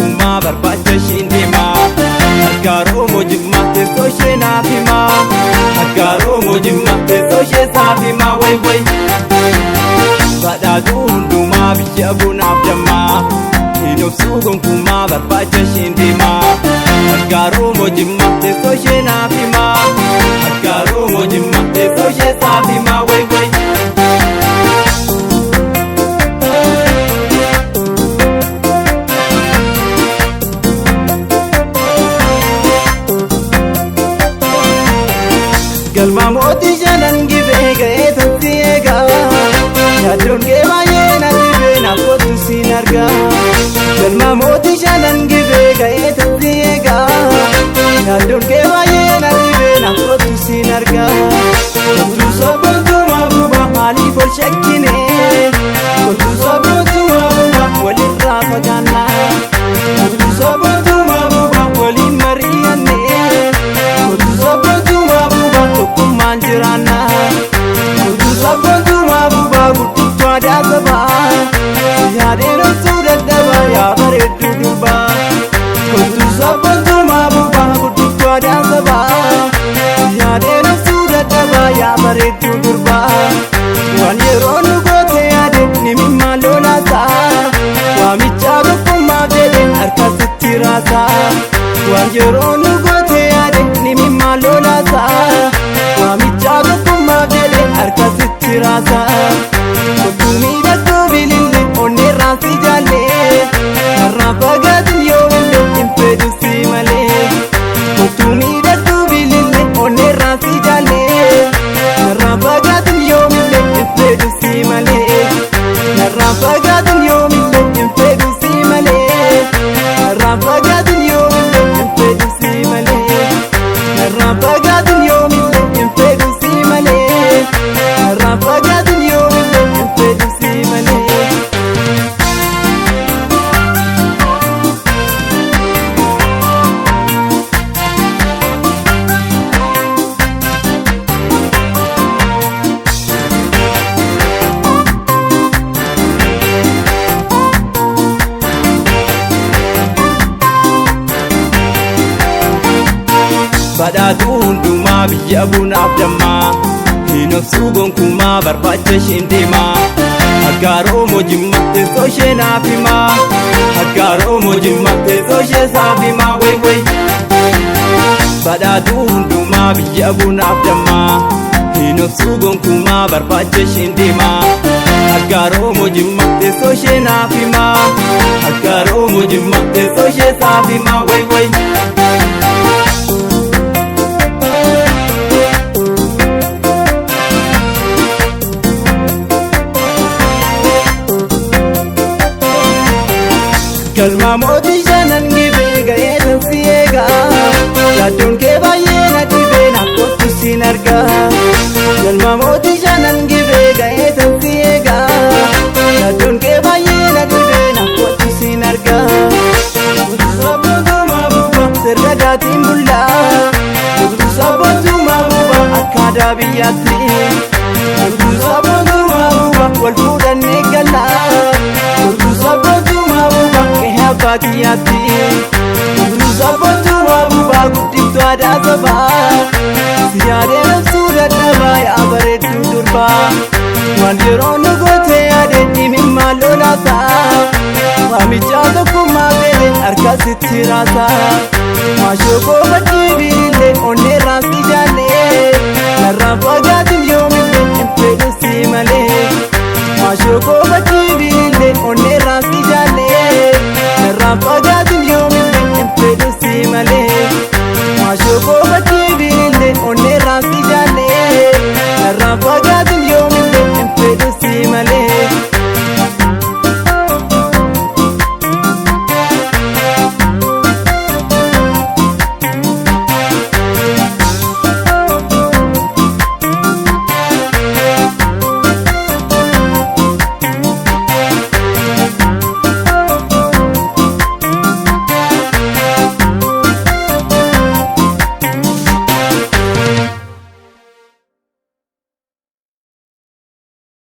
gonkumaa barbaacha isheen deema. Aggaaroo moojimmaa teessoo ishee naaf himaa. Aggaaroo moojimmaa teessoo ishee saaf himaa wayi wayi. Badhaatuu hundumaa biyya bunaaf dammaa. Hin obsuu gonkumaa barbaacha isheen deema. Aggaaroo moojimmaa teessoo ishee naaf himaa. Aggaaroo moojimmaa teessoo ishee saaf himaa wayi wayi. Galma mootii shanan gibee ga'ee tatti eegaa. Yaaddoon kee baay'ee na dhibee naaf kottu siin argaa. Galma mootii shanan gibee ga'ee tatti eegaa. Yaaddoon kee baay'ee na dhibee naaf kottu siin argaa. Kottu sobootumaa buba maaliif ol shakkine? Kottu sobootumaa buba walirraa fagaannaa. Kottu sobootumaa buba waliin mari'anne. Kottu sobootumaa buba tokkummaan jiraannaa. Kottu sobootumaa buba guddiftuu aadaa sabaa. Yaadeen obsuu dadhabaa yaa bareedduu durbaa. Kottu sobootumaa buba guddiftuu aadaa sabaa. Yaadeen obsuu dadhabaa yaa bareedduu durbaa. Waan yeroo nu goote yaade ni mimmaan lolaasaa. Waamichaa tokkummaa jedhe harka sitti raasaa. Waan yeroo nu goote yaade ni mimmaan lolaasaa. Waamichaa tokkummaa jedhe harka sitti raasaa. Kottu miidhagduu bilillee onneerraan si jaallee. Karraan fagaatin yoo illee hin fedhu si malee. Kottu miidhagduu bilillee onneerraan si jaallee. Karraan fagaatin yoo illee hin fedhu si malee. Karraan fagaatin yoo illee hin fedhu si malee. Karraan fagaatin yoo illee hin fedhu si malee. Karraan fagaatin yoo illee hin fedhu si malee. Karraan fagaatin yoo illee hin fedhu si malee. Badhaatuu hundumaa biyya bunaaf dammaa. Hin obsuu gonkumaa barbaacha isheen deema. Aggaaroo moojimmaa teessoo ishee naaf himaa. Aggaaroo moojimmaa teessoo ishee saaf himaa wayi wayi. Badhaatuu hundumaa biyya bunaaf dammaa. Hin obsuu gonkumaa barbaacha isheen deema. Aggaaroo moojimmaa teessoo ishee naaf himaa. Aggaaroo moojimmaa teessoo ishee saaf himaa wayi wayi. Galma mootii shanan gibee ga'ee tansi eegaa. Yaaddoon kee baay'ee na dhibee naaf kottu siin argaa. Galma mootii shanan gibee ga'ee tansi eegaa. Yaaddoon kee baay'ee na dhibee naaf kottu siin argaa. Kottu sobootumaa buba sirna daatiin bullaa. Kottu sobootumaa buba akka aadaa biyyaatti. Kottu sobootumaa buba wal fuudhannee gallaa. Kottu sobootumaa buba qe'ee abbaa kiyyaatti. Kottu sobootumaa buba guddiftuu aadaa sabaa. Si yaadeen obsuu dadhabaa yaa bareedduu durbaa. Waan yeroo nu goote yaade ni mimmaan lolaasaa. Waamichaa tokkummaa fedhe harka sitti raasaa. Maashoo baddii bilillee onneerraan si jaallee. Narraan fagaatin yoomillee hin fedhu si malee. Maashoo baddii bilillee onneerraan si jaallee. Narraan fagaatin yoomillee hin fedhu si malee. Maashoo baddii bilillee onneerraan si jaallee. Narraan fagaatin.